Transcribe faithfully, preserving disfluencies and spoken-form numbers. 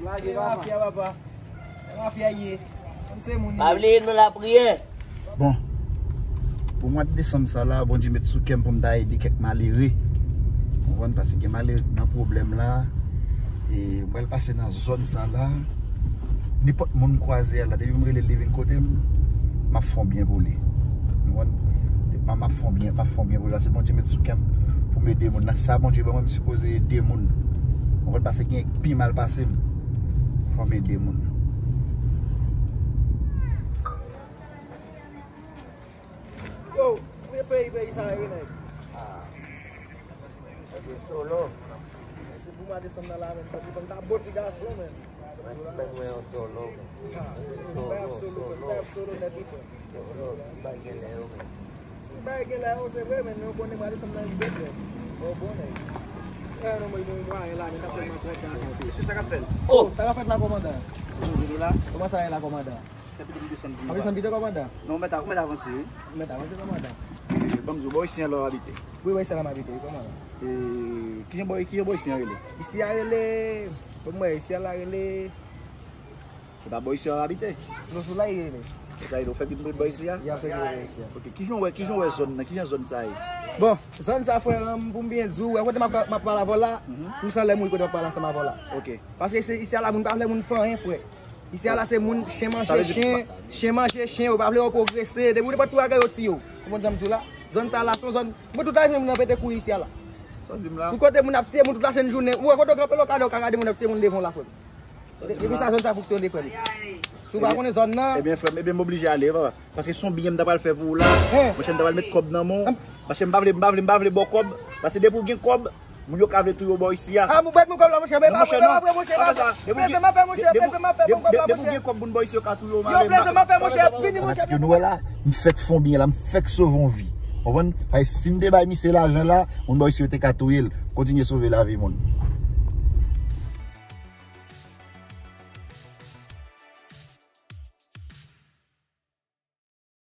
Lage, papa. Mafya, papa. Mafya ye. Kòm se moun. Pa bliye nou lapriyè. Bon, pou mwa desanm sa la, Bondye met sou kè m pou m ta ede kèk malere. Ou konprann? Paske gen malere k nan pwoblèm la. E m pral pase nan zòn sa la. Nenpòt moun m kwaze a la, depi m rele l, li vin kote m, m ap fè yon byen pou li. Ou konprann? M ap fè yon byen, m ap fè yon byen pou li. Paske Bondye met sou kè m pou m ede moun. Nan sa Bondye ban mwen, m sipoze ede moun. Ou konprann? Paske gen pi mal pase m. Fò m ede moun. Yo, kote peyi, peyi sa yo, nèg? Ah. Nèg yo solo. Se pou mwa desanm nan la, menm, sa se fè m ta bon ti gason, menm. Mwen, mwen, mwen yon solo, menm. Ah, solo, solo, solo, solo, nèt li fè. Solo, bagay gen lè yo, menm. Si bagay gen lè yo, se vre, men nou konnen mwa desanm nan rive, frè. Bon, bon, nèg. E, nou, mwen, mwen, mwen, la, nou ta tèlman trè, trè, trè. Se sa k ap fèt. Oh, sa k ap fèt la, kòmandan? Bonjou, nou la. Kòman sa ye la, kòmandan? Fè pito m desann pou nou. Ap desann pito, kòmandan? Non, mèt a, mèt avanse, wi. Mèt avanse, kòmandan. E, ban m di w, bò isi a la w abite? Wi, bò isi a la m abite, wi, kòmandan. E, kijan bò, kijan bò isi a rele? Isi a rele, bon, mwen, isi a la rele. Se pa bò isi a w abite? Non, sou la, li rele. Se sa, ou fè pito m rele bò isi a? Y ap fè pito rele isi a. Ok, kijan w wè, kijan w wè zòn nan, kijan zòn sa ye? Bon, zòn sa, frè, m, pou m byen di w, wè kote m ap, m ap pale avè w la, m sanlè mouri kote m ap pale ansanm avè w la. Ok. Paske se, isi a la, moun pa vle moun fè anyen, frè. Isi a la se moun, chen manje chen, chen manje chen, yo pa vle yo pwogrese. Depi w te pran tou bagay yo tiye w. Ou konprann sa m di w la? Zòn sa la se yon zòn, mwen tout lavi m nan pete kouri isi a la. Sa w di m la? Pou kote moun ap tiye moun tout la senn jounen. Ou wè kote w kanpe la, w ka, w ka gade moun ap tiye moun devan w la, frè m. Depi sa zòn sa fonksyone, frè m. Si w pa konnen zòn nan. Ebyen, frè m, ebyen m oblije ale, papa. Paske se yon biyè m ta pral fè pou ou la. Monchè, m ta pral met kòb nan men w. Paske m pa vle, m pa vle, m pa vle ba w kòb. Paske depi w gen kòb, moun yo ka vle touye w bò isi a. Ah, mwen prèt pou kòb la, monchè, men pa vre, pa vre, monchè, pa vre. Pleze m ap fè, monchè, pleze m ap fè pou kòb la, monchè. Depi w gen kòb, moun bò isi yo ka touye w, malere. Yo, pleze m ap fè, monchè, vini, monchè. Paske nou wè la, m fèk fè yon byen la, m fèk sove yon vi. Ou konprann? Paske si m te bay misye lajan la, moun bò isi yo te ka touye l. Kontinye sove lavi moun.